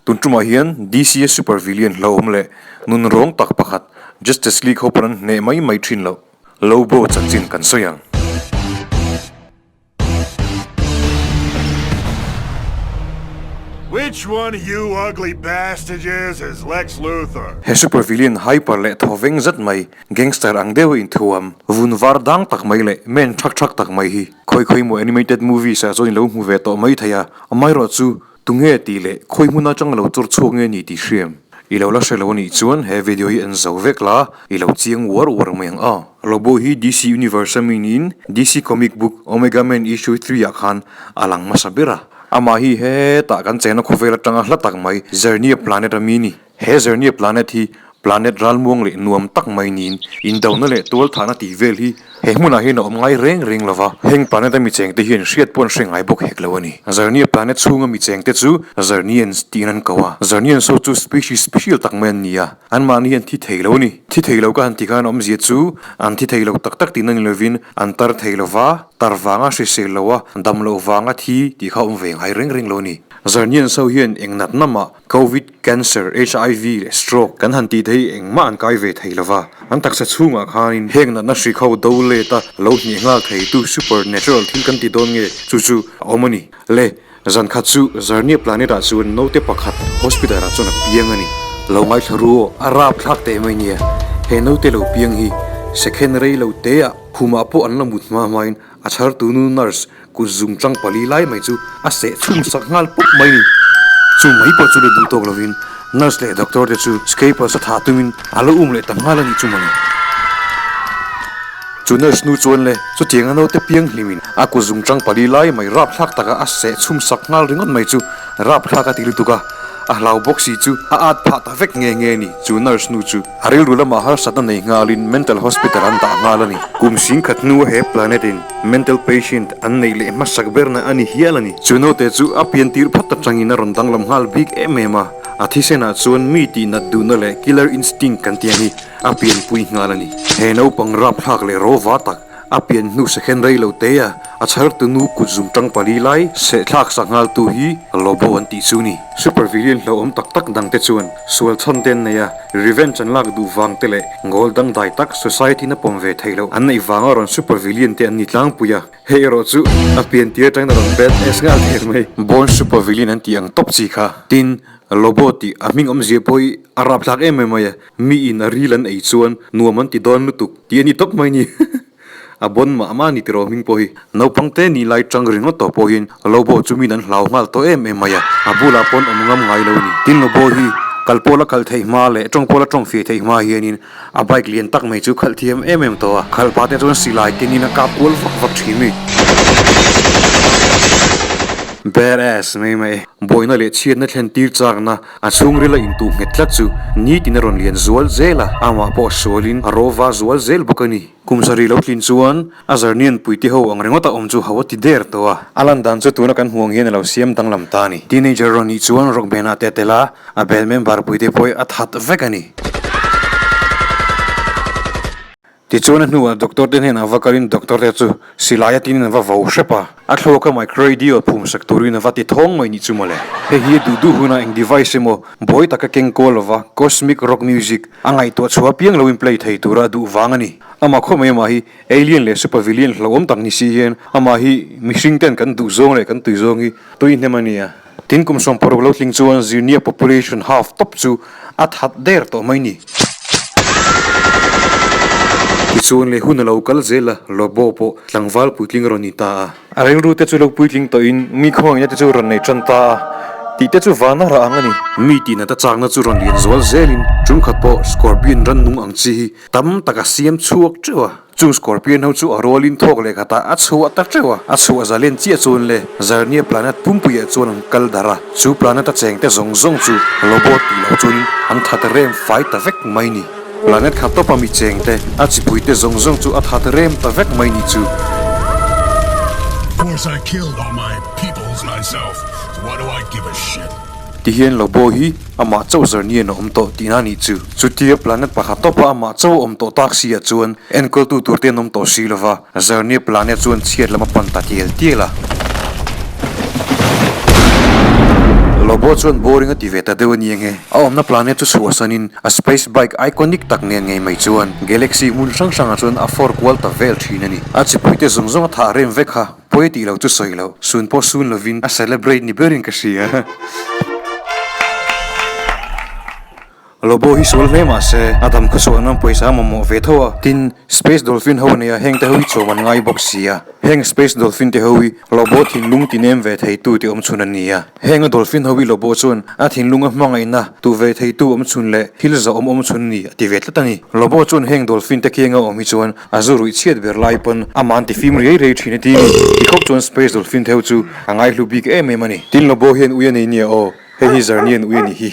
Tun tumah hian DC a super villain hlauhawm leh nun rawng tak pakhat Justice League ho pawn an hneh mai mai thin loh. Lobo chanchin kan sawi ang. Which one of you ugly bastages is Lex Luthor? He super villain hyper leh thawveng zet mai, gangster ang deuha inthuam, vun var dang tak mai leh men thak thak tak mai hi khawi khawi maw animated movies ah chuan i lo hmu ve tawh mai thei a, amaherawh chu Tunge tih leh khawi hmun atang lo chawr chhuak nge ni tih hriam i lo la hre lo anih chuan he video hi en zo vek la, i lo chiang uar uar mai ang a. Lobo hi DC Universe a mi niin DC comic book Omega Man issue three ah khan a lang hmasa ber a. Amah hi hetah kan chena khawvel atanga hla tak mai Xernia planet a mi ni. He Xernia planet hi Planet ralmuang leh nuam tak mai niin indona leh tualthahna tih vel hi he hmunah hian a awm ngai reng reng lo va, heng planet a mi chengte hian hriat pawh an hre ngai bawk hek lo a ni. Xernia planet chhunga mi chengte chu Xernians tiin an ko a, Xernians ho chu species special tak mai an ni a, anmahni hian thi thei lo a ni. Thi thei lo ka han ti khan awmzia chu an thi thei lo tak tak tihna ni lovin an tar thei lo va, tar vanga hrisel lo a, dam loh vanga thi tih kha a awm ve ngai reng reng lo a ni. Xernians ho hian eng natna mah Covid, Cancer, HIV leh Stroke kan han tih te hi engmah an kai ve thei lova, an taksa chhungah khanin heng natna hri kho do let a lo hnih nghal thei tu super natural thil kan ti dawn nge chu chu a awm a ni. Le, zan khat chu Zarnia planet ah chuan naute pakhat hospital ah chuan a piang a ni. Lo ngaithla ru aw, a rap thlak teh mai nia, he naute lo piang hi second rei lo te ah khumah pawh an la mut hma hmain A chhartu nu nurse kut zum tang pali lai mai chu a seh chhung sak nghal pawp mai ni. Chu mai pawh chu la duh tawk lovin nurse leh doctor te chu scapers a thah tumin a lo um leh ta nghal a nih chu mawle. Chu nurse nu chuan le chutiang a naute piang hlimin a kut zum tang pali lai mai rapthlak taka a seh chhum sak nghal ringawt mai chu rapthlak a ti lutuk a, a hlau bawk si chu a at phah ta vek nge nge ni chu nurse nu chu. A rilru lamah harsatna nei nghalin mental hospital an dah nghal a ni. Kum singkhat hnua he planet in mental patient an neih leh hmasak berna a ni hial a ni. Chu naute chu a pian tir phat atangin a rawn danglam nghal bik em em a, a thisenah chuan mi tih nat duhna leh killer instinct kan tih ang hi a pianpui nghal a ni. He naupang rapthlak leh rawva tak A pian hnu second rei lo te a, a chhartu nu kut zum tang pali lai sehthlak sak nghal tu hi Lobo an tih chu ni. Super villain hlauhawm tak tak dang te chuan sual chhan te an nei a, revenge an lak duh vang te leh ngawl dangdai tak society in a pawm ve theih loh an neih vanga rawn super villain te an ni tlangpui a, hei erawh chu a pian tir atangin a rawn bad ass nghal der mai. Born super villain an tih ang tawp chi kha. Tin, Lobo tih a hming awmzia pawh hi a rapthlak em em mai a. Mi in a ril an ei chuan nuam an ti dawn lutuk tih a ni tawp mai ni. A bawn mah mah a ni tiraw hming pawh hi. Naupang te ni lai tang ringawt tawh pawh hian Lobo chu min an hlau nghal tawh em em mai a, a bulah pawn awm ngam ngai lo a ni. Tin Lobo hi kal pawla kal theih hma leh tawng pawla tawng feh theih hma hianin a bike lian tak mai chu khalh thiam em em tawh a, khalh pah te chuan silai kengin a kap kual vak vak thin mi. Bad ass mai mai. Buaina leh chhiatna thlen tir chakna A chhungril a intuh nghet tlat chu nitin a rawn lian zual zel a, amah pawh sualin a rawva zual zel bawk a ni. Kum sarih lo tlin chuan a zarnian puite ho ang ringawt a awm chu ho a ti der tawh a. A lan dan chu tuna kan hmuh ang hian a lo siam danglam ta a ni. Teenager rawn nih chuan rock band ah te a tel a, a band member puite pawh hi a that vek a ni. Tichuan a hnuah doctor te hnenah va kalin doctor te chu silai atin an va vo hrep a, a thluaka micro radio phum sak turin a va ti thawng mai nih chu mawle. Hei hi a duh duh hunah eng device emaw buai taka keng kawl lova cosmic rock music a ngaihtuah chhuah apiang lo in play thei tura a duh vang a ni. Amah khawp mai amah hi alien leh super villain hlauhawm tak ni si hian amah hi mihring ten kan duh zawng leh kan tui zawng hi tui hnem a nia. Tin kum 60 lo tling chuan Xernia population half tawp chu a that der tawh mai ni. Tichuan leh hun a lo kal zel a, Lobo pawh tlangval puitling a rawn ni ta a. A rilru te chu lo puitling tawhin mi khawngaihna te chu rawn nei tan ta a, tih te chu vana rah ang a ni. Mi tihna ta chakna chu rawn lian zual zelin chungkhat pawh Scorpion rannung ang chi hi tam tak a siam chhuak teuh a. Chung Scorpion ho chu a rualin thawk leh khatah a chhuah ta teuh a, a chhuah zalen chiah chuan le Xernia planet pumpuiah chuan an kal darh a, chu planet a chengte zawng zawng chu Lobo tih loh chuanin an that rem fai ta vek mai ni. Planet khat tawpa mi chengte, a chipuite zawng zawng chu a that rem ta vek mai ni chu. Of course I killed all my peoples myself, so what do I give a shit? Ti hian Lobo hi amah chauh Zarnian a awm tawh tihna nih chu. Chutia planet pakhat tawpa amah chauh a awm tawh tak si ah chuan enkawltu tur te an awm tawh si lova, Zarnia planet chuan chhiat lam a pan ta tial tial a. Lobo. Lobo chuan boring a ti ve ta deuh a ni ange. A awmna planet chu chhuahsanin a space bike iconic tak nen ngei mai chuan galaxy hmun hrang hrangah chuan a fawr kual ta vel thin a ni. A chipuite zawng zawng a thah rem vek kha pawi tih lo chu sawi loh, sun pawh sun lovin a celebrate ni berin ka hria. Lobo hi sual hle mah se, a dam khawchhuah nan pawisa a mamawh ve tho a. Tin, Space Dolphin ho ania heng te ho hi chawm an ngai bawk si a. Heng Space Dolphin te ho hi Lobo thinlung ti nem ve theitu ti awm chhun an ni a. Heng a Dolphin ho hi Lobo chuan a thinlung a hmangaihna tu ve theitu awm chhun leh thil zahawm awm chhun ni a ti ve tlat a ni. Lobo chuan heng Dolphin te kianga awm hi chuan a zu ruih chhiat ber lai pawn amah an ti fim riai riai thin a ti ni. Tikhawp chuan Space Dolphin te ho chu a ngaihlu bik em em a ni. Tin, Lobo hian ui a nei nia aw. Hei hi Zarnian ui a ni hi.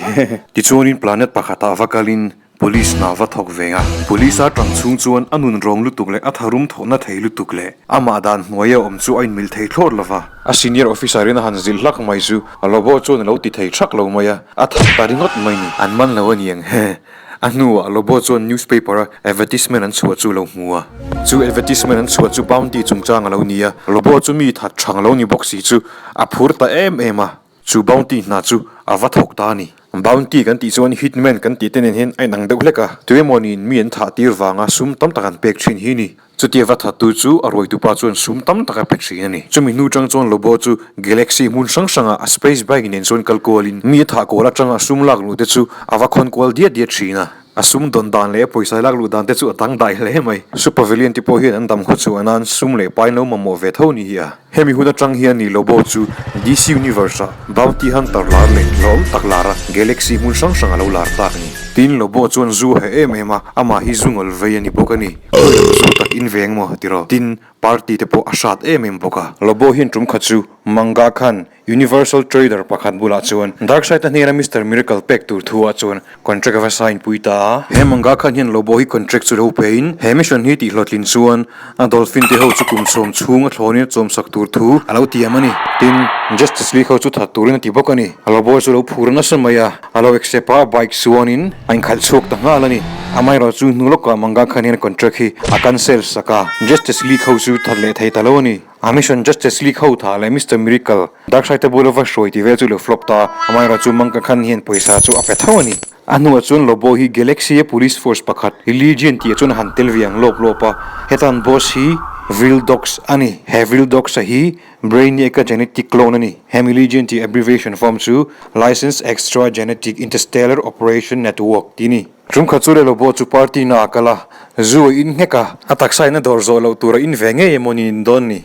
Tichuanin planet pakhatah va kalin Police hna va thawk ve a. Police a tang chhung chuan a nun rawng lutuk leh a tharum thawhna thei lutuk leh amah dan hnuaia awm chu a inmil thei thlawt lo va. A senior officer in a han zilh hlak mai chu a Lobo chuan a lo ti thei thak lo mai a, a that ta ringawt mai ni. An man lo a ni ang he. A hnuah Lobo chuan newspaper a advertisement an chhuah chu a lo hmu a. Chu advertisement an chhuah chu bounty chungchang a lo ni a, Lobo chu mi that thang lo ni bawk si chu a phur ta em em a. Chu bounty hna chu a va thawk ta a ni. Bounty kan tih chuan hitman kan tih te nen hian a inang deuh hlek a, tuemawniin mi an thah tir vanga sum tam tak an pek thin hi a ni. Chutia va thattu chu a ruaitupa chuan sum tam tak a pe thin a ni. Chumi hnu tang chuan Lobo chu galaxy hmun hrang hranga a space bike nen chuan kal kualin mi a thah kual atanga a sum lak luh te chu a va khawn kual diat diat thin a. A sum dawn dan leh a pawisa lak luh dan te chu a dang dai hle mai. Super Villain te pawh hian an dam khaw chhuah nan sum leh pai lo mamawh ve tho ni hi a. Hemi hun atang hian ni Lobo chu DC Universe ah Bounty Hunter lar leh hlawm tak lar a, Galaxy hmun hrang hrang a lo lar tak a ni. Tin, Lobo chuan zu a heh em em a, amah hi zu ngawl vei a ni bawk a ni. Khawi lam zu tak in veng maw tiraw? Tin, party te pawh a hrat em em bawk a. Lobo hian tum khat chu Manga khan Universal Trader pakhat bulah chuan Darkseid-a hnena Mister Miracle pek tur thu ah chuan contract a va sign pui ta a. He manga khan hian Lobo hi contract chu lo pein he mission hi tih hlawhtlin chuan a dolphin te ho chu kum chhawm chhung a thlawnin a chawmsak tur thu a lo tiam a ni. Tin, Justice League ho chu that turin a ti bawk a ni. Lobo chu lo phur nasa mai a, a lo accept a, bike chuanin a inkhalh chhuak ta nghal a ni. Amaherawh chu hnu lawkah manga khan hian contract hi a cancel sak a, Justice League ho chu that leh thei ta lo a ni. A mission Justice League ho tha leh Mister Miracle, Darkseid te bula va hruai tih vel chu lo flop ta, amaherawh chu Mangka Khan hian pawisa chu a pe tho a ni. A hnuah chuan Lobo hi Galaxy a police force pakhat Legion tih ah chuan a han tel ve ang lawp lawp a, hetan boss hi Vril Dox a ni. He Vril Dox a hi Brainiac a genetic clone a ni. Hemi Legion tih abbreviation form chu Licensed Extra Genetic Interstellar Operation Network tih a ni. Ṭumkhat chu Lelo pawh chu party na a kal a, zu a in nghek a, a taksa in a dawr zawh loh tur a in ve ngei emaw niin dawn ni.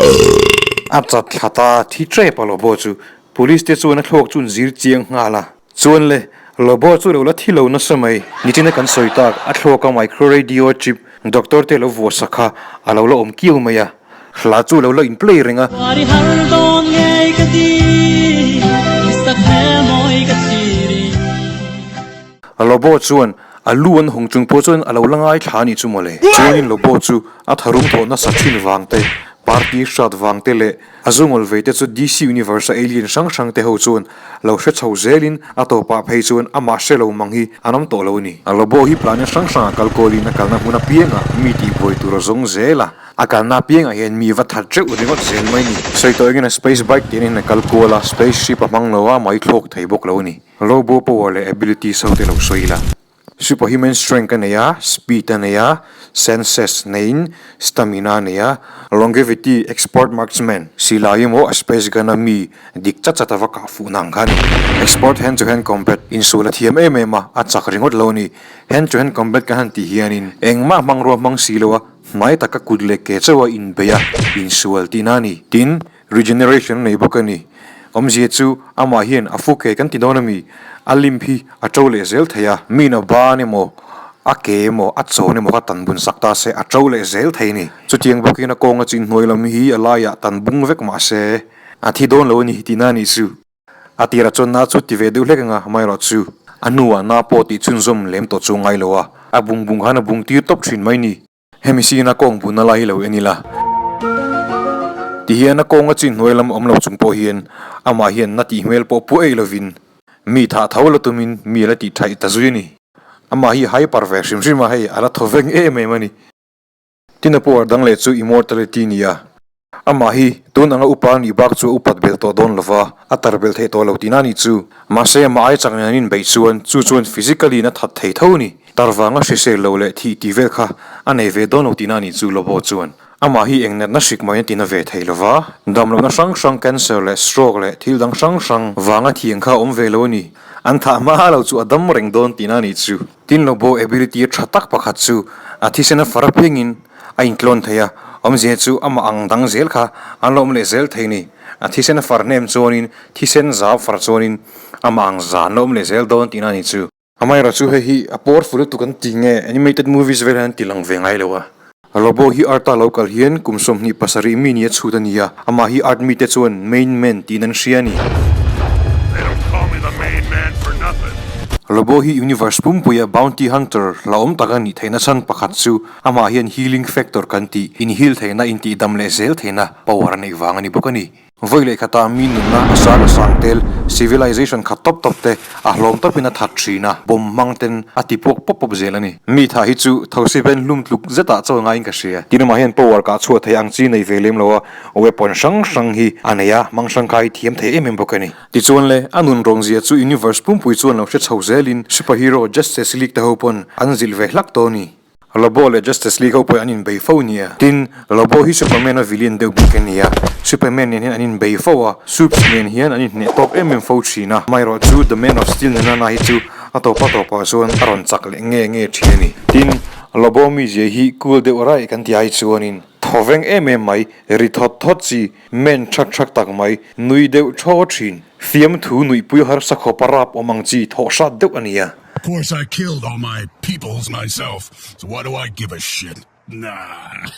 A chat thla ta thi ṭep a Lobo chu police te chuan a thluak chu an zir chiang nghal a. Chuan le, Lobo chu lo la thi lo nasa mai, nichina kan sawi tak a thluak a micro radio chip doctor te lo vuah sak kha a lo la awm kiau mai a, hla chu lo la in play reng a. Lobo chuan a lu an hawng chung pawh chuan a lo la ngai thla a nih chu mawle. Chuanin Lobo chu a tharum thawh nasa thin vang te, party hrat vang te leh a zungawl vei te chu DC Universe a alien hrang hrang te ho chuan lo hre chho zelin a tawpah phei chuan amah hre lo mang hi an awm tawh lo a ni. Lobo hi planet hrang hrangah kal kawlin a kalna hmun apiangah mi tihbuai tur a zawng zel a, a kalna apiangah hian mi va that teuh ringawt zel mai a ni. Sawi tawh engin a space bike tih anin a kal kual a, space ship a hmang lo a, mai thlawk thei bawk lo a ni. Lobo power leh abilities ho te lo sawi ila. Superhuman strength a nei a, speed a nei a, senses neiin stamina a nei a, longevity, expert marksman, silai emaw a space gun a mi dik chat chat a va kah fuh na ang kha a ni. Expert hand to hand combat, insual a thiam em em a, a chak ringawt lo a ni. Hand to hand combat kan han tih hianin engmah hmangrua hmang si lo a, hmai taka kut leh ke chauh a inbeih a, insual tihna a ni. Tin, Regeneration a nei bawk a ni. Awmzia chu amah hian a fu ke kan ti dawn a mi? A limb hi a to leh zel thei a, min a ban emaw, a ke emaw, a chawn emaw kha tan bun sak ta se a to leh zel thei a ni. Chutiang bawkin a kawnga chin hnuai lam hi a laiah tan bung vek mah se a thi dawn lo a ni tihna a nih chu. A tirah chuan na chu ti ve deuh hlek anga amaherawh chu a hnuah na pawh tih chhunzawm lem tawh chu ngai lo a, a bung bung khan a bung tir tawp thin mai ni. Hemi sina kawng buna lai hi lo en ila. Tihian a kawng a chin hnuai lam awm lo chung pawh hian amah hian na tih hmel pawh pu ei lovin mi thah tho la tumin mi a la tih thaih ta zui a ni. Amah hi hyper ve hrim hrim a, hei a la thaw veng em em a ni. Tin a power dang leh chu immortality ni a. Amah hi tun anga upa nih bak chu a upat belh tawh dawn lova, a tar belh theih tawh lo tihna a nih chu. Mahse amah ai chak nen an inbeih chuan chu chuan physically in a that thei tho a ni. Tar vanga hrisel lo leh thih tih vel kha a nei ve dawn lo tihna a nih chu Lobo chuan. Amah hi eng natna hrik mai a tina ve thei lova, damlohna hrang hrang cancer leh stroke leh thil dang hrang hrang vanga thiang kha a awm ve lo a ni. An thah hma lo chu a dam reng dawn tihna a nih chu. Tin Lobo ability tha tak pakhat chu a thisen a far apiangin a intlawn thei a, awmzia chu amah ang dang zel kha an lo awm leh zel thei a ni. A thisen a far hnem chuanin thisen zau far chuanin amah ang zan lo awm leh zel dawn tihna a nih chu. Amaherawh chu hei hi a powerful lutuk an ti nge animated movies vel hian an ti lang ve ngai lo a. Lobo hi art-a lo kal hian kum 27 mi nia chhut a ni a, amah hi art mite chuan main man tiin an hria a ni. They don't call me the main man for nothing. Lobo hi universe pumpuia bounty hunter hlauhawm tak a nih theihna chhan pakhat chu amah hian healing factor kan tih, inheal theihna, intihdam leh zel theihna power a neih vang a ni bawk a ni. Vawi leh khatah mi nunna a sang a sang tel, civilization khat tawp tawp te a hlawm tawpin a that thin a, bomb hmang ten a ti puak pawp pawp zel a ni. Mi tha hi chu thosi ven hlum tluk zetah chaw ngaiin ka hria. Tin amah hian power kah chhuah thei ang chi nei ve lem lo a, weapon hrang hrang hi a nei a, hmang hrang khai thiam thei em em bawk a ni. Tichuan le, a nun rawnzia chu universe pumpui chuan lo hre chho zelin superhero Justice League te ho pawn an zilh ve hlak tawh a ni. Lobo leh Justice League ho pawh an inbei fo nia. Tin, Lobo hi Superman a villain deuh bik a ni a, Superman nen hian an inbei fo a, Supes nen hian an inhneh tawk em em fo thin a, amaherawh chu The Man of Steel nena na hi chu a tawpa tawpah chuan a rawn chak leh nge nge thin a ni. Tin, Lobo mizia hi cool deuh raih kan ti ai chuanin thawveng em em mai, ri thawt thawt chi, men thak thak tak mai, nui deuh thaw thin, fiamthu nuihpui harsa khawpa rap awm ang chi thawh hrat deuh a ni a. Of course I killed all my peoples myself, so what do I give a shit? Nah.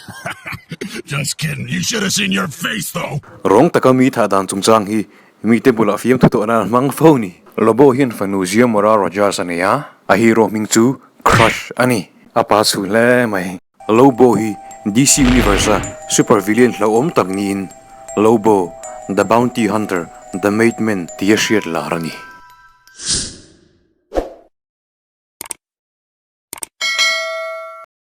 Just kidding, you should have seen your face though. Rawng taka mi thah dan chungchang hi mite bulah fiamthu tawh nan a hmang fo ni. Lobo hian fanu Xiomara Rogers a nei a, a hero hming chu Crush a ni. A pa chhu hle mai. Lobo hi DC Universe a super villain hlauhawm tak niin Lobo, The Bounty Hunter, The Made Man tia hriat lar a ni.